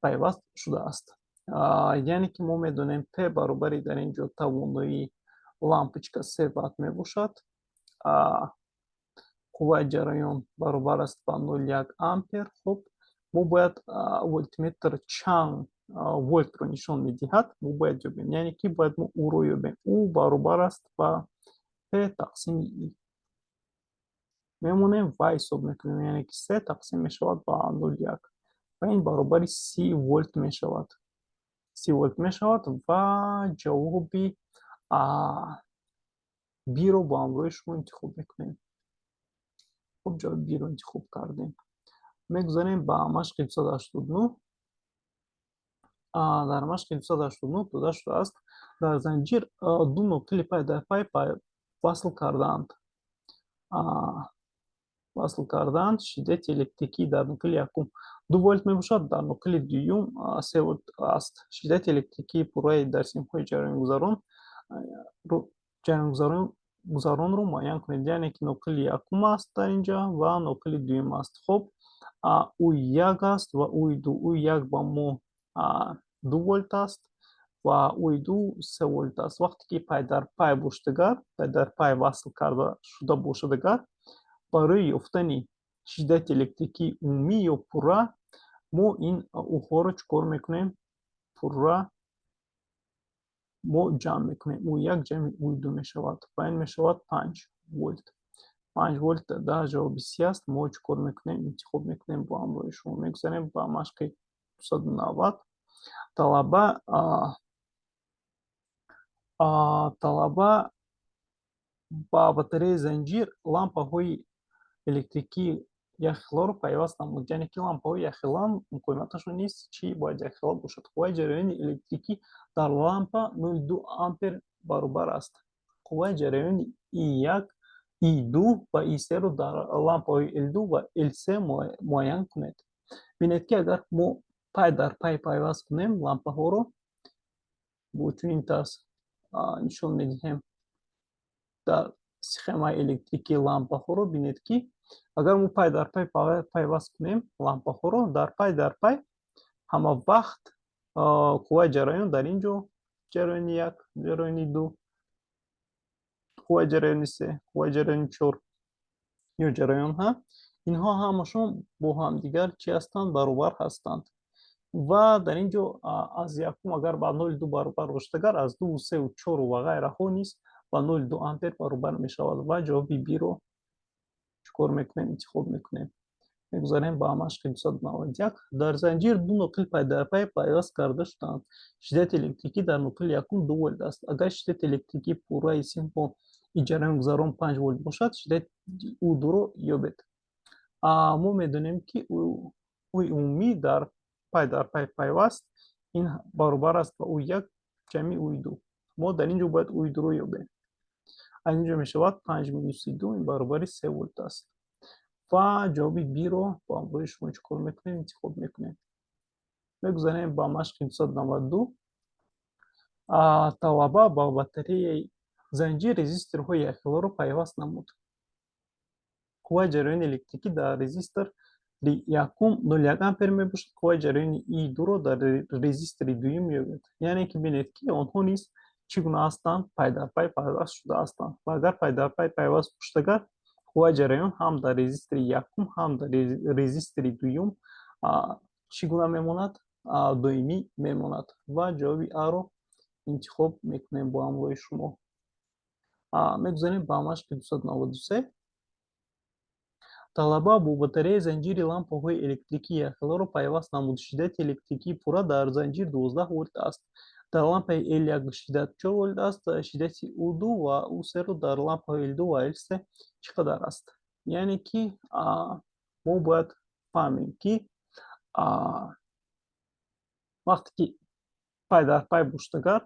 пайваст шудааст. Яъне ки мо медонем, П баробари дар ин ҷо тавоноии лампочка 3 ватт мебошад. Қувваи ҷараён баробар аст ба 0,1 ампер. Хуб, мо бояд вольтметр чанд вольтро нишон медиҳад, мо бояд ёбем, яъне ки бояд мо U-ро ёбем. U баробар аст ба П тақсими И. Мемонем ва ҳисоб мекунем, яъне ки се тақсим мешавад ба 0,1 ва ин баробари 30 вольт мешавад. 30 вольт мешавад ва ҷавоби Б-ро бо ҳамроҳи шумо интихоб мекунем. Хуб, ҷавоби Б-ро интихоб кардем. Мегузарем ба машқи 289. Дар машқи 289 дода шудааст: дар занҷир ду ноқили пай дар пай васл кардаанд. Шиддати электрикӣ дар ноқили якум 2 вольт мебошад, дар ноқили дуюм 3 вольт аст. Шиддати электрикии пурраи дар симҳои ҷараёнгузаронро муайян кунед. Яъне ки ноқили якум аст дар инҷа ва ноқили дуюм аст. Хуб, U як аст ва U ду. U як ба мо 2 вольт аст ва U ду 3 вольт аст. Вақте ки пай дар пай бошад, пай дар пай васл карда шуда бошад, агар барои ёфтани шиддати электрикии умумӣ ё пурра мо ин U-ҳоро чӣ кор мекунем? Пурра мо ҷамъ мекунем. U як ҷамъи U ду мешавад ва ин мешавад 5 вольт. 5 вольт дар ҷавоби С аст. Мо чӣ кор мекунем? Интихоб мекунем бо ҳамроҳи шумо. Мегузарем ба машқи 290. Талаба ба батареяи занҷир лампаҳои электрикии якхеларо пайваст намуд, яъне ки лампаҳои якхела, муқовиматашон низ чӣ бояд? Якхела бошад. Қувваи ҷараёни электрикӣ дар лампа 0,2 ампер баробар аст. Қувваи ҷараёни И1, И2 ва И3-ро дар лампаҳои Л2 ва Л3 муайян кунед. Бинед, ки агар мо пай дар пай пайваст кунем лампаҳоро, бо чунин тарз нишон медиҳем дар схемаи электрикии лампаҳоро. Бинед, ки агар мо пай дар пай пайваст кунем лампаҳоро, дар пай дар пай ҳама вақт қувваи ҷараён дар ин ҷо ҷараёни як, ҷараёни ду, қувваи ҷараёни се, қувваи ҷараёни чор ё ҷараёнҳа, инҳо ҳамашон бо ҳамдигар чӣ ҳастанд? Баробар ҳастанд. Ва дар ин ҷо аз якум агар ба 0,2 баробар бошад, агар аз дуву севу чору ва ғайраҳо низ ба 0,2 ампер баробар мешавад ва ҷавоби Б-ро чӣ кор мекунем? Интихоб мекунем. Мегузарем ба машқи 291. Дар занҷир ду ноқил пайдарпай пайваст карда шудаанд. Шиддати электрикӣ дар ноқили якум 2 вольт аст. Агар шиддати электрикии пурраи симҳо и ҷараёнгузарон 5 вольт бошад, шиддати U дуро ёбед. Мо медонем, ки U умумӣ дар пай дар пай пайваст ин баробар аст ба U як ҷамъи U ду. Мо дар ин ҷо бояд U дуро ёбем. Аз ин ҷо мешавад 5 минуси 2, ин баробари 3 вольт аст ва ҷавоби Б-ро бо ҳамроҳи шумо чӣ кор мекунем? Интихоб мекунем. Мегузарем ба машқи 292. Талаба ба батареяи Занҷир резисторҳои якхеларо пайваст намуд. Қувваи ҷараёни электрикӣ дар резистори якум 0,1 ампер мебошад, қувваи ҷараёни И2-ро дар резистори дуюм меёбед. Яъне ки бинед, ки онҳо низ чӣ гуна ҳастанд? Пайдарпай пайваст шуда ҳастанд. Ва агар пайдарпай пайваст бошад, агар қувваи ҷараён ҳам дар резистори якум, ҳам дар резистори дуюм чӣ гуна мемонад? Доимӣ мемонад. Ва ҷавоби Аро интихоб мекунем бо ҳамроҳи шумо. Мегузарем ба машқи 293. Талаба бо батареяи занҷири лампаҳои электрикии якхеларо пайваст намуд. Шиддати электрикии пурра дар занҷир 12 вольт аст. Дар лампаи L1 шиддат 4 вольт аст. Шиддати U2 ва U3-ро дар лампаҳои L2 ва L3 чӣ қадар аст? Яъне ки мо бояд фаҳмем, ки вақте ки пай дар пай бошад, агар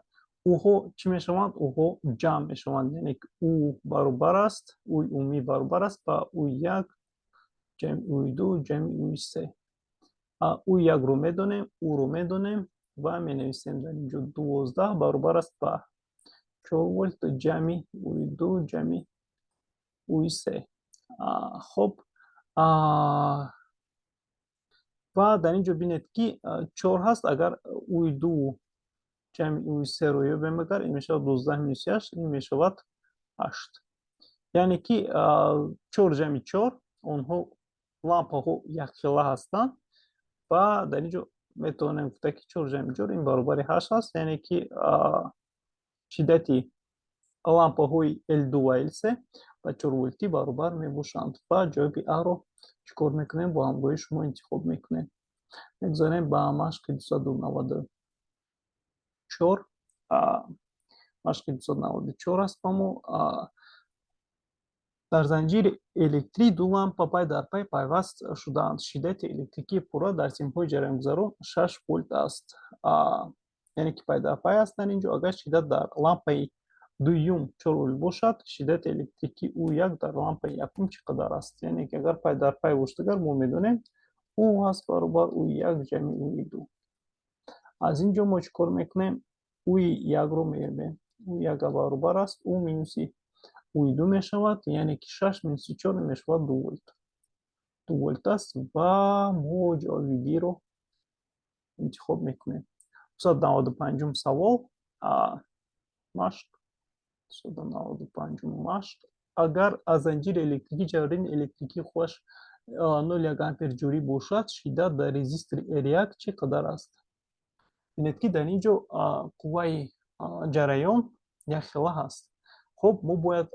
U-ҳо чӣ мешаванд? U-ҳо ҷамъ мешаванд. Яъне ки U баробар аст, U-и умумӣ баробар аст ба U1 ҷамъи U2 ҷамъи U3. U1-ро медонем, U-ро медонем ва менависем дар инҷо: 12 баробар аст ба 4 вольт ҷамъи U2 ҷамъи U3. Хоб, ва дар ин ҷо бинед, ки 4 ҳаст. Агар U2 ҷамъи U3-ро ёбем, агар ин мешавад 12 минуси 8, ин мешавад 8. Яъне ки 4 ҷамъи 4, онҳо лампаҳо якхела ҳастанд ва дар ин ҷо метавонем гуфта, ки 4 ҷамъи 4 ин баробари 8 аст. Яъне ки шиддати лампаҳои L2 ва L3 ба 4 вольтӣ баробар мебошанд. Ва ҷавоби Аро чӣ кор мекунем? Бо ҳамроҳи шумо интихоб мекунем. Мегузарем ба машқи 294. Машқи 294 аст ба мо. Дар занҷири электрӣ ду лампа пай дар пай пайваст шудаанд. Шиддати электрикии пурра дар симҳои ҷараёнгузарон 6 вольт аст. Яъне ки пай дар пай аст дар ин ҷо. Агар шиддат дар лампаи дуюм 4 вольт бошад, шиддати электрикии U1 дар лампаи якум чӣ қадар аст? Яъне ки агар пай дар пай бошад, агар мо медонем, U ҳаст баробар U1 ҷамъи U2. Аз ин ҷо мо чӣ кор мекунем? U-и якро меёбем. U1 баробар аст U минуси U2 мешавад, яъне ки 6 минуси 4 мешавад 2 вольт. 2 вольт аст ва мо ҷавоби Б-ро интихоб мекунем. 295-ум савол, машқ, 295-ум машқ. Агар аз занҷири электрикӣ ҷараёни электрикии қувваш 0,1 ампер ҷорӣ бошад, шиддат дар резистори R1 чӣ қадар аст? Бинед, ки дар ин ҷо қувваи ҷараён якхела ҳаст. Хуб, мо бояд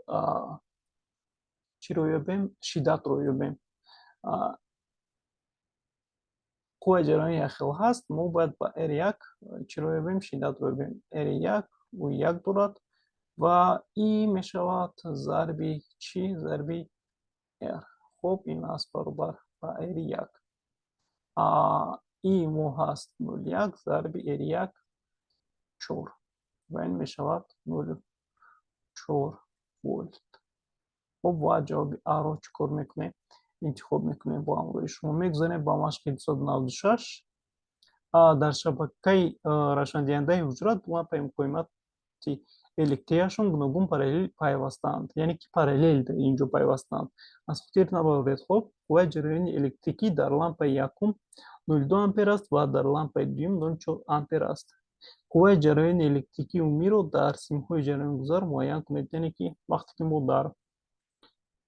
чиро ёбем? Шиддатро ёбем. Қувваи ҷараён якхела ҳаст, мо бояд ба R1 чиро ёбем? Шиддатро ёбем. R1 U1 дорад ва и мешавад зарби чӣ? Зарби R. Хуб, ин аст баробар ба R1. И мо ҳаст 0,1 зарби R1 4 ва ин мешавад 0,4 вольт. Хуб, ва ҷавоби Аро чӣ кор мекунем? Интихоб мекунем бо ҳамроҳи шумо. Мегузарем ба машқи 296. Дар шабакаи равшандиҳандаи ҳуҷра ду лампаи муқовимати электрияшон гуногун параллел пайвастаанд. Яъне ки параллел дар ин ҷо пайвастаанд. Аз хотир набаред. Хоб, қувваи ҷараёни электрикӣ дар лампаи якум 0,2 ампер аст ва дар лампаи дуюм 0,4 ампер аст. Қувваи ҷараёни электрикии умумиро дар симҳои ҷараёнгузар муайян кунед. Яъне ки вақте ки мо дар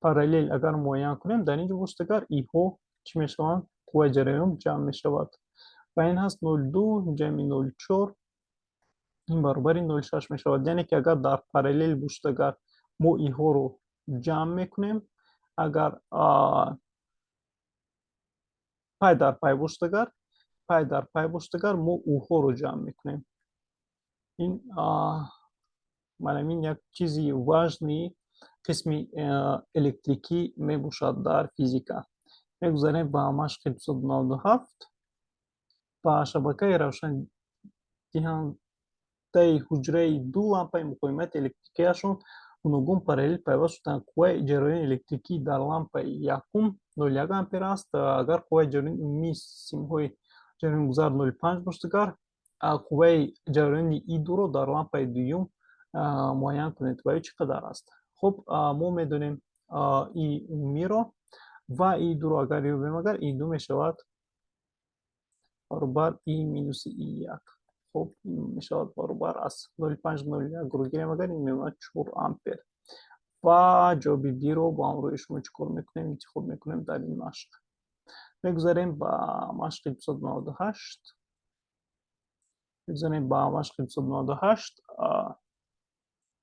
параллел агар муайян кунем, дар ин ҷо бошад, агар иҳо чӣ мешаванд? Қувваи ҷараён ҷамъ мешавад ва ин ҳаст 0,2 ҷамъи 0,4, ин баробари 0,6 мешавад. Яъне ки агар дар параллел бошад, агар мо иҳоро ҷамъ мекунем, агар пай дар пай бошад, агар пай дар пай бошад, агар мо U-ҳоро ҷамъ мекунем. Ин манам ин як чизи важный қисми электрикӣ мебошад дар физика. Мегузарем ба машқи 297. Ба шабакаи равшандиҳандаи ҳуҷраи ду лампаи муқовимати электрикияшон гуногун параллел пайваст шуданд. Қувваи ҷараёни электрикӣ дар лампаи якум 0,1 ампер аст. Агар қувваи ҷараёни умумии симҳои ҷараёнгузар 0,5 бошад, агар қувваи ҷараёни И2-ро дар лампаи дуюм Муайян кунед ва ё чӣ қадар аст. Хуб, мо медонем И умумиро ва И дуро агар ёбем, агар И ду мешавад баробар И минуси И як. Хуб, мешавад баробар аз 0,5 01-ро гирем агар, ин мемонад 4 ампер. Ва ҷавоби Б-ро бо ҳамроҳи шумо чӣ кор мекунем? Интихоб мекунем дар ин машқ. Мегузарем ба машқи 298. Мегузарем ба машқи 298.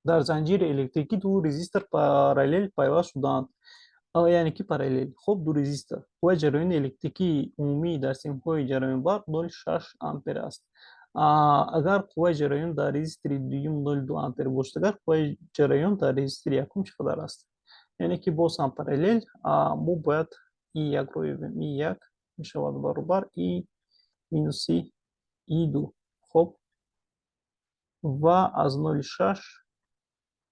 Дар занҷири электрикӣ ду резистор параллел пайваст шудаанд, яъне ки параллел. Хуб, ду резистор. Қувваи ҷараёни электрикии умумӣ дар симҳои ҷараёнбар 0,6 ампер аст. Агар қувваи ҷараён дар резистори дуюм 0,2 ампер бошад, агар қувваи ҷараён дар резистори якум чӣ қадар аст? Яъне ки боз ҳам параллел. Мо бояд И якро ёбем. И як мешавад баробар И минуси И ду. Хуб, ва аз 0,6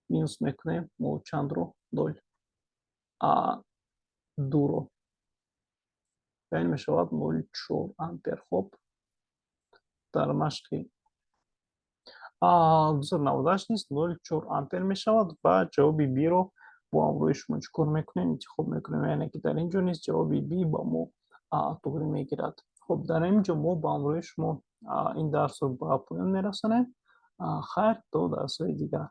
минус мекунем мо чандро? 0,2-ро. Ин мешавад 0,4 ампер. Хуб, дар машқи 298 низ 0,4 ампер мешавад ва ҷавоби Б-ро бо ҳамроҳи шумо чӣ кор мекунем? Интихоб мекунем. Яъне ки дар ин ҷо низ ҷавоби Б ба мо туғри мегирад. Хуб, дар ин ҷо мо ба ҳамроҳи шумо ин дарсро ба поён мерасонем. Хайр, то дарсҳои дигар.